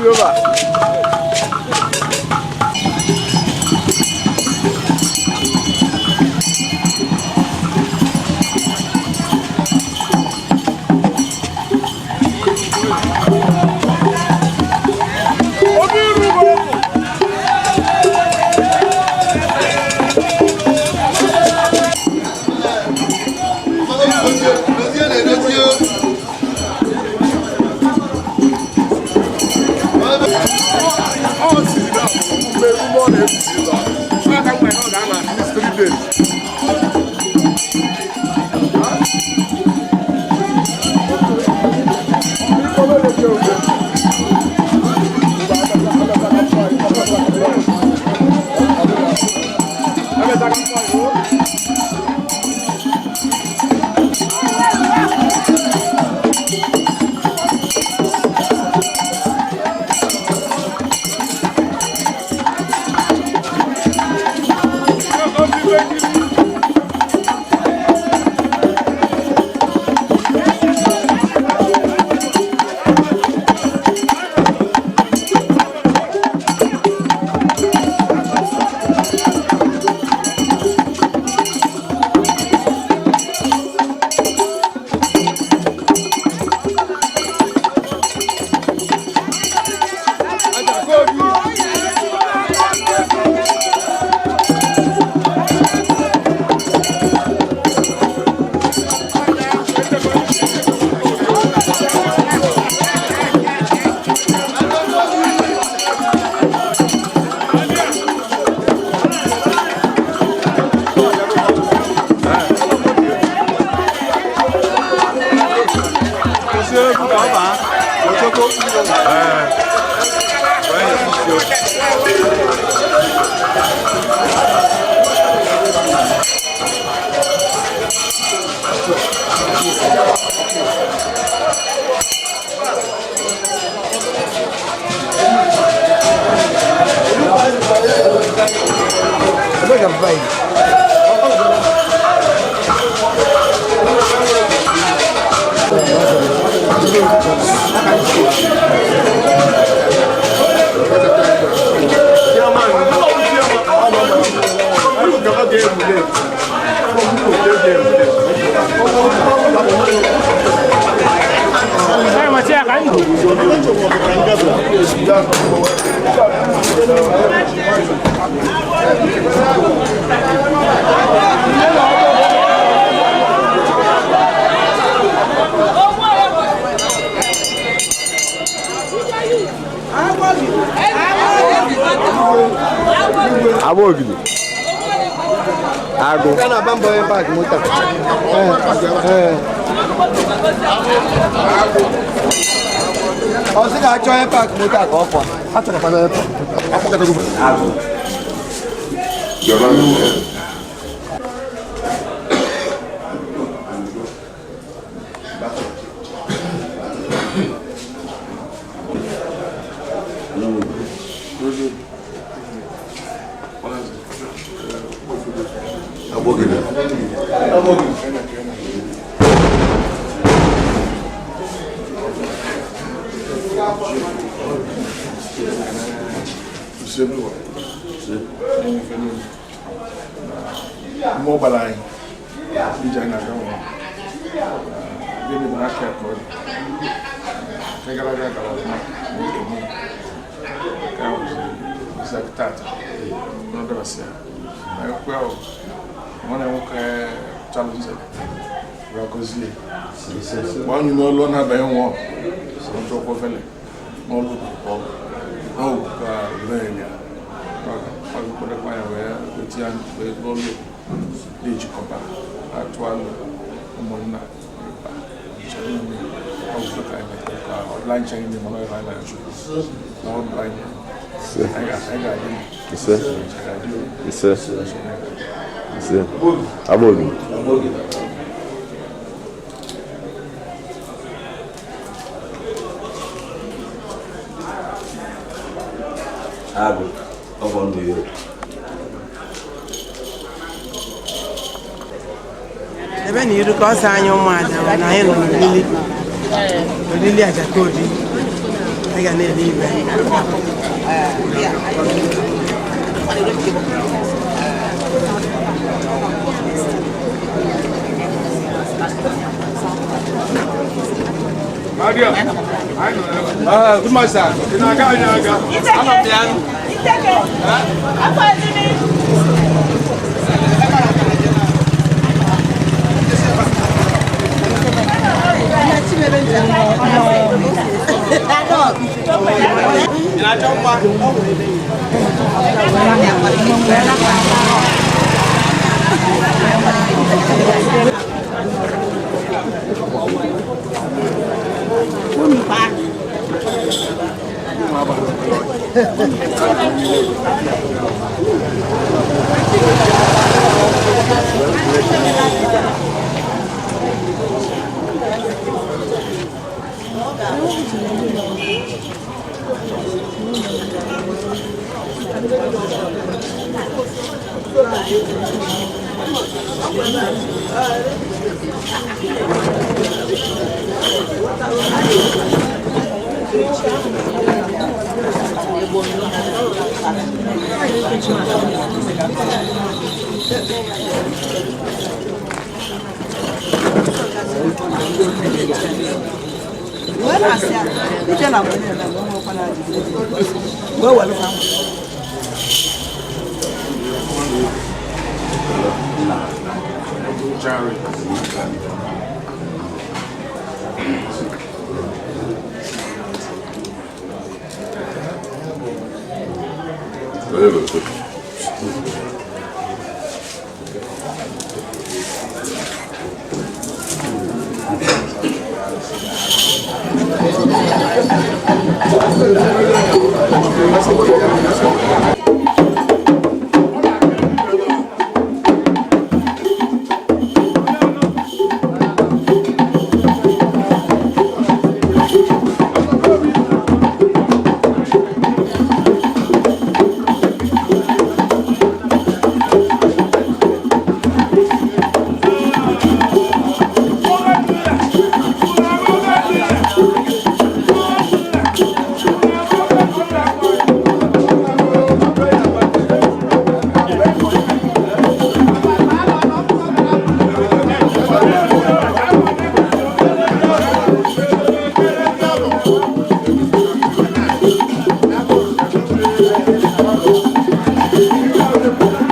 Jehova. Obi iru bụ ọ siri na mgbe emume ọ na-ebuzi ụzọ aka mgbe ọ ga-ana at least 3 days. Agbogidi. Agụ. Ọ sị ka achọ onye paakị moto a ka ọ pụọ. Agụ. Agbogidi. Mgbe ọ gbara anyị ije anyị na-aga nwa gịnị bụ n'aka ya ka ọ dị nke gara aga gara ọfụma na ekene nke ahụ bụzi tata na ọ dabasị ya na ekwe ahụ nwanne nwoke Charles Nze bịa gọzie mgbe anyị n'ọlụ ọ na-abanye nwa ọjọọ vele n'ọlụ n'ọgwụ ka ure ya ọgụkpọdekwa ya wee weta ya wee n'ọlụ na-ejikọba atụ alụ ụmụnna ịba nche ọgwụ ka anyị ka ọdịla nche anyị mana ọyọ anyị na-achụ na ọdụ anyị anyị ga-adị Ise. ga-adị Ise. Ise. Agbogidi. Agụ, ọ bụ ndụ ya. Ebe na iru ka ọ sị anyị ụmụada na anyị nọ n'olili olili Ajakobi. Ị ga na-ele ibe. Maria, anyị nọ ebe a. Good morning, sir. Ị na-aga anyị aga? Ana m ya. Ị na-achọ nwa? Jerry. Very good. Thank